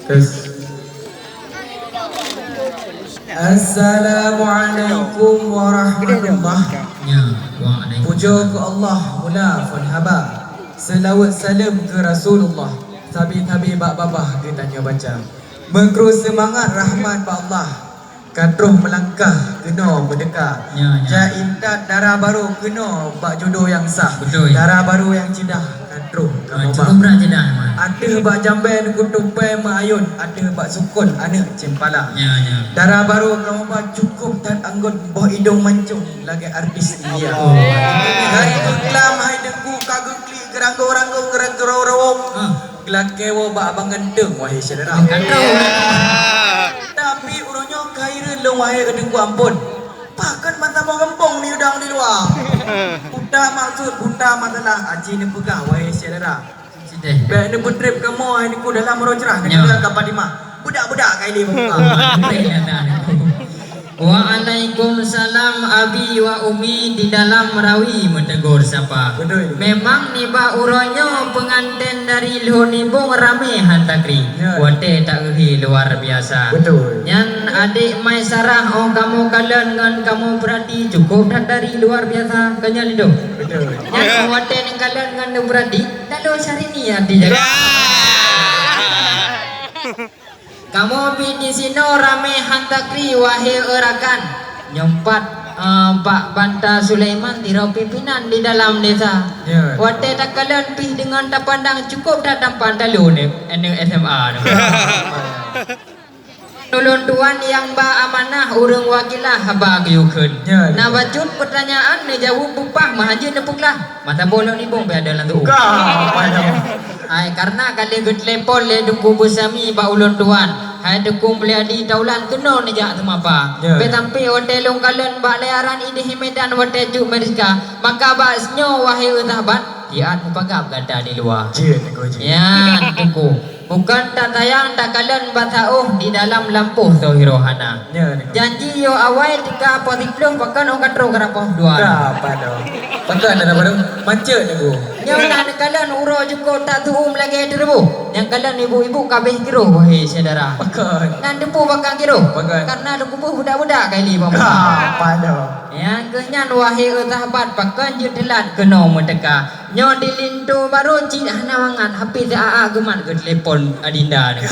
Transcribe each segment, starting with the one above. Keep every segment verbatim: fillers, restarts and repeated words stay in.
Tes. Assalamualaikum warahmatullahi. Ya, waalaikumsalam. Pujoe keu Allah, mula phon haba. Seulaweuet saleuem keu Rasulullah, sabe-sabe bak babah geutanyoe baca. Meukru seumangat rahmat bak Allah, ka troh meulangkah keunoe meudeuka. Ya, ya. Jak intat dara barô keunoe bak judoe nyang sah. Beutôi. Dara barô nyang ceudah ka troh kamoe ba. Cukup brat ceudah, Man. Ateueh bak jambèe Teungku Tupai meuayôn, ateueh bak sukon aneuk ceumpala. Ya, ya. Dara barô kamoe ba cukup that anggun, boh idông mancông lagèe artis India. Oh. Hai geuklam, hai Teungku, ka geuklik, geuranggong-ranggong, geuranggong-ranggong. Ah. Geulakèe woe bak abang ganteng, wahé syedara. Ganteng. Tapi uroe nyoe ka hireuen lôn, wahé Teungku, ampôn. Pakon mata boh gampông miudang di luwa. Buta maksud, buta masalah, aci neupeugah, wahé syedara. Sideh. Bèk neupeutrép kamoe, hai Teungku, dalam uroe cerah, ya, neupeugah ka Fatimah. Budak-budak ka ilèe muka. Waalaikumsalam, Abi wa Umi di dalam rawi meuteugor sapa. Beutôi. Memang nibak uroe nyoe peungantén dari Lhôh Nibông ramé han takri. Ya. Watèe taeuhi luar biasa. Beutôi. Nyan adék Maisarah, 'oh kamoe kalon ngon kamoe peurati, cukup that dari luar biasa. Kan nyan, Lido? Beutôi. Nyan watèe neukalon ngon neupeurati, lalu Syahrini hati jaga. Ya. Kamoe pih disinoe ramé han takri, wahé e rakan. Nyoe pat, eh, bak Banta Sulaiman, sidroe pimpinan di dalam desa. Ya. Watèe takalon pih deungon tapandang, cukup that tampan talu ni, aneuk S M A tu. Ulôn tuan nyang ba amanah, ureueng wakilah haba geuyue kheun. Ya, ya. Na bacut peutanyaan, neujaweueb beupah, meuhan jeuet neupeuglah. Masa boh Lhôh Nibông pih ada lam tu'ueng. Ka, apa dah? Ai, karena ka lheueh geutelepon lé Teungku Beusami bak ulôn tuan. Hai Teungku Mulyadi Taulan keunoe neujak seumapa. Ya. Bèk sampai watèe lôn kalon bak layaran idéh Medan watèe cut Merdeka. Maka bak sinyoe wahé sahabat, siat mupagab gata di luwa. Jeuet, Teungku, jeuet. Ya, Teungku. Bukon tatayang takalon basa 'oh di dalam lampôh soe hiroe hana. Ya, Teungku. Janji yoh awai teuka poh siplôh, pakon 'oh ka troh ka poh dua. Ka, apa dah? Pakon dah, apa dah? Macet, Teungku. Nyoe na neukalon uroe jukôb that tu'uem lagèe teureubôh. Nyang kalon ibu-ibu ka abéh giroh, wahé syedara. Pakon? Nan teupeu pakon giroh. Pakon? Karena lôn kupeue budak-budak ka ilèe bang. Ka, apa dah? Nyang keuh nyan, wahé sahabat, pakon jeuet teulat keunoe meuteuka. Nyoe di linto barô cit hana mangat, hapé si Aa geumat geutelepon adinda nyoe.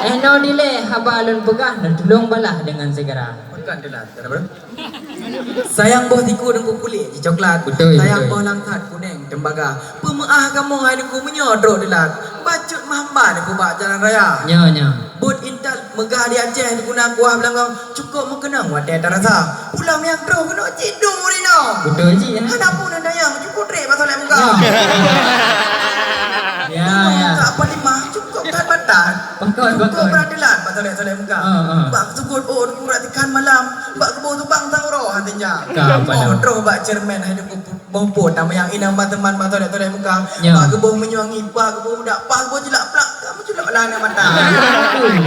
Eh, noe dilèe haba lôn peugah, neutulông balah deungon segera. Pakon teulat, kata bro. Sayang boh siku Teungku kulét jicoklat. Beutôi, sayang beutôi. Boh langsat kunèng tembaga. Peumeu'ah kamoe hai Teungku meunyoe trôk teulat. Bacut meuhamba Teungku bak jalan raya. Nyoe, nyoe. Bot intat meugah di Aceh, diguna kuah beulangong, cukup meukeunong watèe tarasa. Pulang nyang troh keunoe cit dum ureueng inong. Beutôi cit, ya. Hana pun neutanyong, cukup trép bak solek muka. Ya. Ya, ya. Kak Fatimah cukup that batat. Pakon, cukup pakon. Brat teulat bak solek-solek muka. Ha, ha. Bak sukut ôk Teungku ratikan malam, bak geuboh tubang sang uroe hana teuinjak. Ka, apa dah? Oh, troh bak cermin hai Teungku. Boh po tamanyong inong ban teuma bak solek-solek muka. Ya. Bak geuboh meunyueng ié, bak geuboh udak, bak geuboh jeulak plak, ka meuculok lam aneuk mata. Aduh.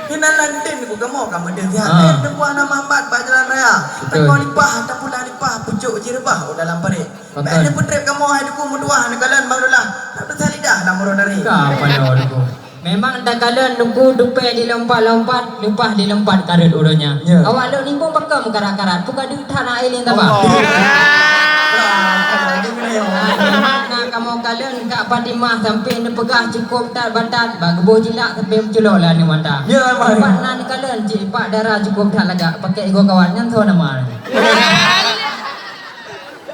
Keunan lanten ku kamoe ka meudeungoe. Ah. Teungku hana mahambat bak jalan raya. Betul. Takon lipah, tapulang lipah, pucôk jireubah u dalam parit. Betul. Bèk neupeutrép kamoe hai Teungku meutuah neukalon bang Dullah. Tak teusa lidah lam uroe dari. Ka apa nyoe Teungku? Memang takalon Teungku tupèe dilompat-lompat, leupah dilompat ka rhot uroe nyan. Ya. Awak Lhôh Nibông pakon meukarat-karat, peue ka deuh that na ié lé taba. Allah. Na kamoe kalon Kak Fatimah sampoe neupeugah cukup that batat, bak geuboh jeulak sampoe meuculok lam aneuk mata. Ya, Abang. Pat na neukalon cit pat dara cukup that lagak, pakèk igoe kawan nyan soe nama.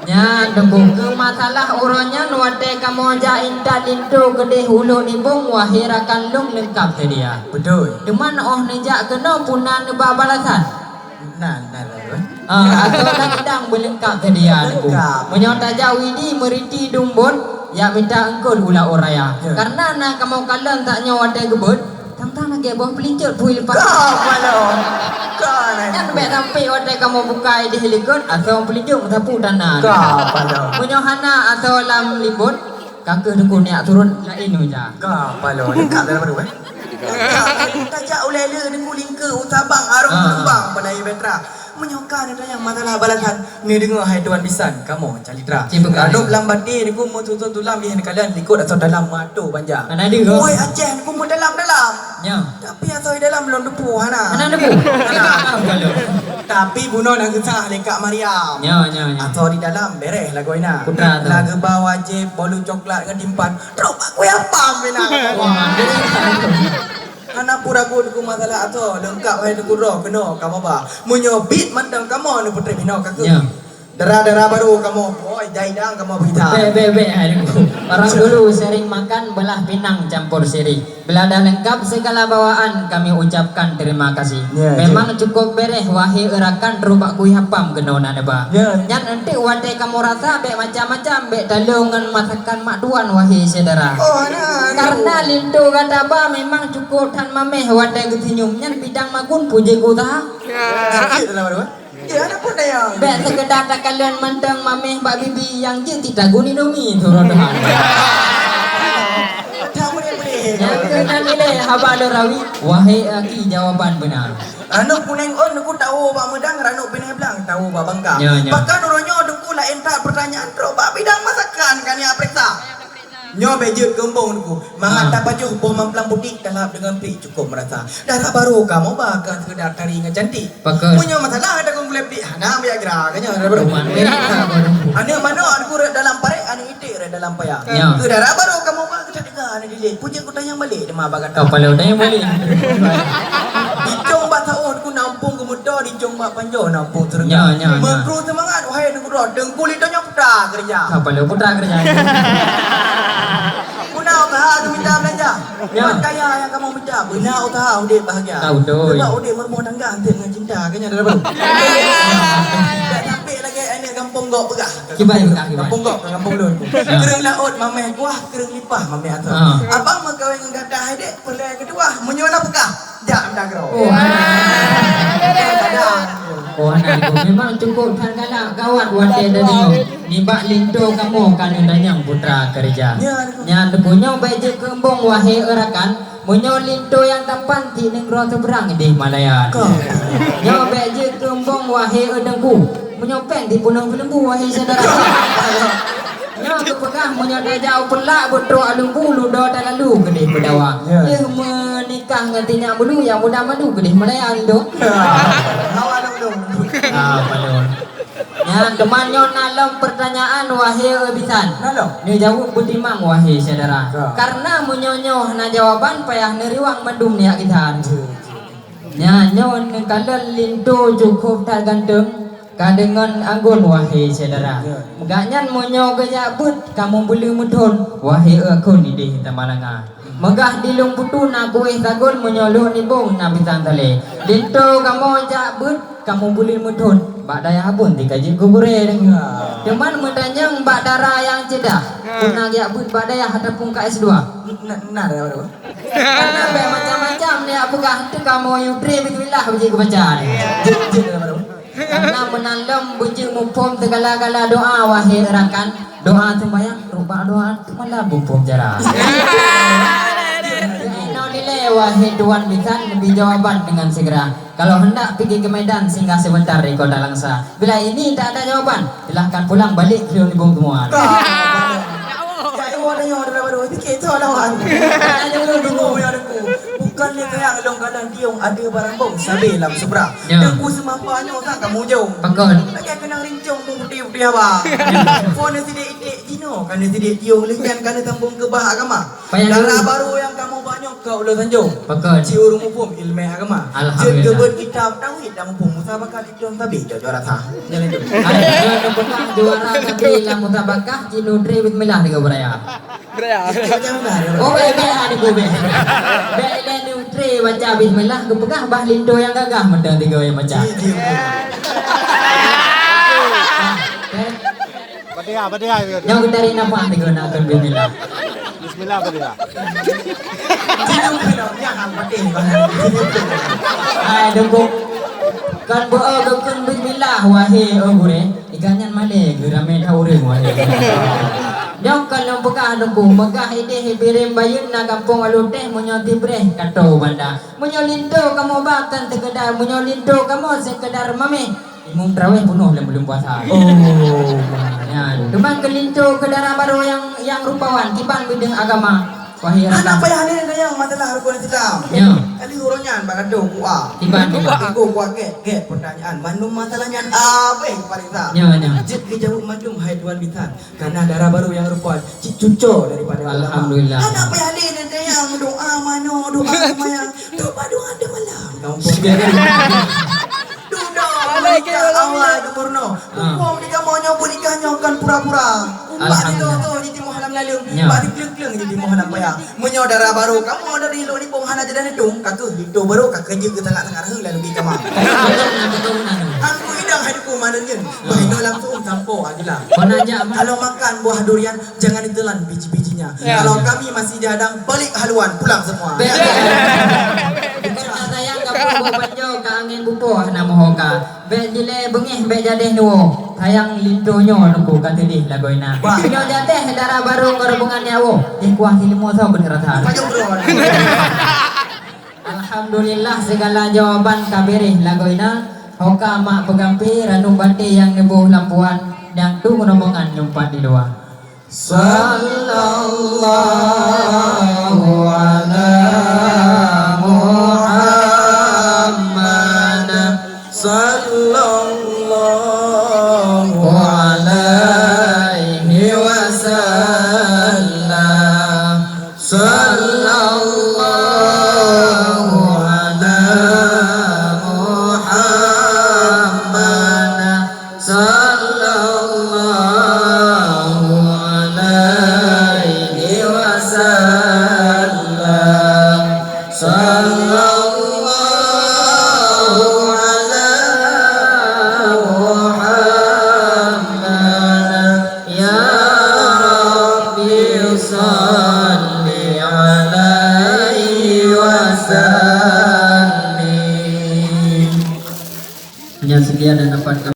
Nyan, Teungku, keu masalah uroe nyan watèe kamoe jak intat linto keudéh u Lhôh Nibông, wahé rakan lôn leungkap seudia. Beutôi. Teuma 'oh neujak keunoe peue na neuba balasan? Na, na, na, na. Ah, asoe dan idang beuleungkap seudia, Teungku. Leungkap. Meunyoe tajak Widi meuriti dum bot, jak mita eungkôt u laôt raya. Ya. Karena na kamoe kalon tanyoe watèe geubeuet, tang-tang lagèe boh peulincut phui leupah. Ka, palo. Ka, na. Nyan bèk sampoe watèe kamoe buka idéh likot, asoe peulincut meusapu tana. Ka, palo. Meunyoe hana asoe lam libot, ka keuh Teungku neujak turot laén u ija. Ka, palo. Dekat dalam baru, eh? Dekat. Tajak ulèe le Teungku lingke u Sabang, arong. Ah. Lubang pada air Petra. Meunyoe ka neutanyong masalah balasan, neudeungoe hai tuan bisan, kamoe calitra. Cik Bukari. Ranub lam baté neuku meususun tulam, yeh neukalon likot asoe dalam meuato panjang. Hana deungoe. Woi Aceh neuku meudalam-dalam. Nyo. Tapi asoe di dalam lôn teupeu hana. Hana teupeu. Hana. Tapi bunoe na geusah lé Kak Mariam. Nyo, nyo, nyo. Asoe di dalam bereh lagoina. Putra tu. Na geuba wajéb bolu coklat ngon timphan. Trok bak kueh apam bina. Wah, jadi. Hana peue ragu teungku masalah asoe, leungkap hai teungku droe keunoe kamoe ba. Meunyoe bit mantong kamoe neupeutreuk binoe ka keuh. Ya. Dara-dara barô kamoe, oi, jai dang kamoe beurita. Bèk, bèk, bèk, hai teungku. Orang dulu sering makan belah pinang campur sirih. Bila dah lengkap segala bawaan, kami ucapkan terima kasih. Ya, ya. Memang cukup bereh, wahé rakan, trok bak kueh apam keunoe na neuba. Ya. Nyan enteuk watèe kamoe rasa bèk macam-macam, bèk taleueng ngon masakan mak tuan, wahé syedara. Oh, nah, nah. Karena linto gata ba memang cukup that mamèh watèe geuseunyum, nyan bidang magun peue jeuet geuusaha. Sakét dalam badan. Ya, ada pun daya. Bèk sekedar takalon mantong mamèh bak bibi, nyang jeuet titagun Indomie tu roh Tuhan. Tak boleh, boleh. Nyang keunan ilèe haba lôn rawi, wahé aki jawaban beuna. Ranub Kunéng Ôn neuku tawoe bak meudang, ranub Binéh Blang tawoe bak bangka. Ya, ya. Bahkan uroe nyoe teungku laén that peurtanyaan trok bak bidang masakan ka neupeuriksa. Nyoe bèk jeuet keu embong teungku. Mangat tapajoh boh mamplam putéh talap deungon pik cukup meurasa. Dara barô kamoe ba kon sekedar tari ngon cantik. Pakon. Meunyoe masalah ada kon gulai pik hana Viagra ka nyoe dara barô. Aneuk manok teungku rot dalam parèt, aneuk iték rot dalam paya. Ya. Keu dara barô kamoe ba keu that teuga aneuk dilèe. Peue jeuet kutanyong balek teuma bak gata. Kapalo tanyong balek. Dicong bak saôh teungku na umpung geumeuto, dicong bak panjoe na umpung teureunggah. Nya, nya, nya. Meukru seumangat, wahé teungku droe, teungku linto nyoe putra keureuja. Kapalo putra keureuja. Guna usaha keu mita beulanja. Nya. Bukan kaya nyang kamoe mita, beuna usaha udép bahagia. Ka beutôi. Sebab udép meurumoh tangga hantom ngon cinta, ka nyan dara barô. Tak sampai lagèe aneuk gampông Gok peugah. Kiban peugah, kiban. Gampông Gok, gampông lôn. Ya. Kreueng laôt mamèh kuah, kreueng lipah mamèh asoe. Ha. Abang meukawen ngon gata hai dek, peureulèe keu tuah, meunyoe na peugah, jak mita keudroe. Oh, hana. Ada. Oh, hana. Memang cukup that galak, gawat watèe tadi. Nibak linto kamoe ka neutanyong putra keureuja. Ya, ada. Nyan teungku nyoe bèk jeuet keu embong, wahé rakan. Meunyoe linto nyang tampan, tiep nanggroe seberang idéh Malaya. Ka. Nyoe bèk jeuet keu embong, wahé teungku. Meunyoe pèng dipeunoh beuleumbu, wahé syedara. Nyoe geupeugah meunyoe tajak u Peureulak beutrok Alue Lembu, ludoe talalu keudéh Peudawa. Ya. Lheueh meunikah ngon si Nyak Meulu, nyang muda madu keudéh Malaya linto. Ya. Hawa dong dong. Ah, padum. Nyan, teuma nyoe na lom peurtanyaan, wahé bisan. Na lom. Neujaweueb beutimang, wahé syedara. Ya. Karena meunyoe nyoe hana jawaban, payah neuriwang mandum nyak gisa. Ya, ya. Nyan, nyoe neukalon linto cukup that ganteng, ka deungon anggun, wahé syedara. Ya. Gobnyan meunyoe geujak beuet, ka meubeuleumeue thon, wahé akon idéh Tamalanga. Meugah di Lueng Putu na kueh sagol, meunyoe lhok nibong na pisang salé. Linto kamoe jak beuet, kamoe buleuen meuthon, bak dayah Abon di ka jeuet keu gurèe deungoe. Ya. Teuma meutanyong bak dara nyang ceudah, ya, peue na jak beuet bak dayah ataupun ka S dua? Na, na dara baru. Karena bèk macam-macam jak peugah, teuka kamoe yue tré bismillah bak jih geubaca. Ya. Jeuet, jeuet dara baru. Karena meunan lom beujeuet muphom sigala-gala doa, wahé rakan. Doa seumayang, rubak doa, teuma lam muphom cara. Inoe dilèe, wahé tuan bisan, bri jawaban dengan segera. Kalau hendak pergi ke Medan, singgah sebentar di Kota Langsa. Bila ini tak ada jawaban, silahkan pulang balik ke Nibong semua. Jadi, orang yang ada baru, fikir tu lawan. Tanya dulu, bingung ya aku. Bukan dia kayak long kanan tiung, ada barang bom, sabe lam seberang. Ya. Teungku seumapa nyoe sang kamoe jong. Pakon. Lagèe keunong rincong pun putih-putih haba. Phôn sidék iték jinoe, ka sidék tiong leuh nyan ka sambông keu bah agama. Payah dara lurus. Baru nyang kamoe ba nyoe ka ulôn sanjong. Pakon. Ci ureueng muphom ileumèe agama. Alhamdulillah. Jeuet keu beuet kitab tauhid dan muphom musabakah di Tuan Sabi jok juara sa. Nyan itu. Hai, nyoe keu peugah juara Sabi lam musabakah, jinoe tré bismillah tiga beraya. Beraya. Oh, bèk, bèk, ada gubèk. Bèk ilèe Tré baca bismillah, geupeugah bah linto nyang gagah mantong tiga nyang baca. Ji, ji, ji. Fatihah, Fatihah, Fatihah. Nyang geutari nafah tiga nak keu bismillah. Bismillah, Fatihah. Ji, ji, ji, ya, Fatihah. Hai, dengkok. Kan beu geukheun bismillah, wahé, oh, gurèe. Ikan nyan malèe, geuramé that ureueng, wahé. Nyoe kon lôn peugah Teungku, meugah idéh i Bireuen Bayeuen na gampông Alue Teh, meunyoe tibreh ka toe banda. Meunyoe linto kamoe ba kon seukeudar, meunyoe linto kamoe seukeudar mameh, imum taraweh peunoh lom buleuen puasa. Oh, nyan. Teuma keu linto keu dara barô nyang, nyang rupawan, kiban bideueng agama. Wahai rakan. Hana payah lé tanyong masalah rukon Islam. Ya. Kali uroe nyan bak gadoh kuah. Kiban, kiban. Ibu kuah gét, gét pertanyaan. Mandum masalah nyan abéh parisa. Ya, ya. Jeuet geujaweueb mandum hai tuan bisan. Karena dara barô nyang rupawan cit cuco daripada Allah. Alhamdulillah. Hana payah lé tanyong doa manoe, doa seumayang. Doa doa di malam. Kampung. Dudoe meuningka awai geupeurunoe. Ah. Huköm di kamoe nyoe peunikah nyoe kon pura-pura. Alhamdulillah. Bak di doto jitimoh lam laleueng, ya, bak di kleueng-kleueng jitimoh lam paya. Meunyoe dara barô kamoe dari lôn nibong hana jadah neutong, ka keuh linto barô ka keuh jeuet geutanggak-tanggak rheu lalu bi kama. Betul, betul, betul. Angku idang hai duku maneunyeun, bah inoe langsung sampoe ajeula. Kalau makan buah durian, jangan ditelan biji-bijinya. Ya. Kalau kami masih dihadang, balik haluan, pulang semua. Betul. Bukan tak sayang, kampung Bukit Panjau, ka angin bupoh, hana mohoka. Bék jilée beungéh, bék jadéh nuwoe. Sayang linto nyoe Teungku ka teudeh lagoina. Wah. Nyoe jadéh dara barô ngon rombongan nyan woe. Jih kuah sileumô soe beuneuh rasa. Payung droe. Alhamdulillah, segala jawaban ka beureh lagoina. Hoka mak peugampi, ranub batée nyang neuboh lam puan, nyang tueng rombongan nyumpat di luwa. Sallallahu ala Muhammad, sallallahu alaihi wasallam, sallallahu ala Muhammad, sallallahu alaihi wasallam. Sallallahu ala Muhammad. Ya Rabbi, salli alaihi wasallim. Hanya sekian dan dapat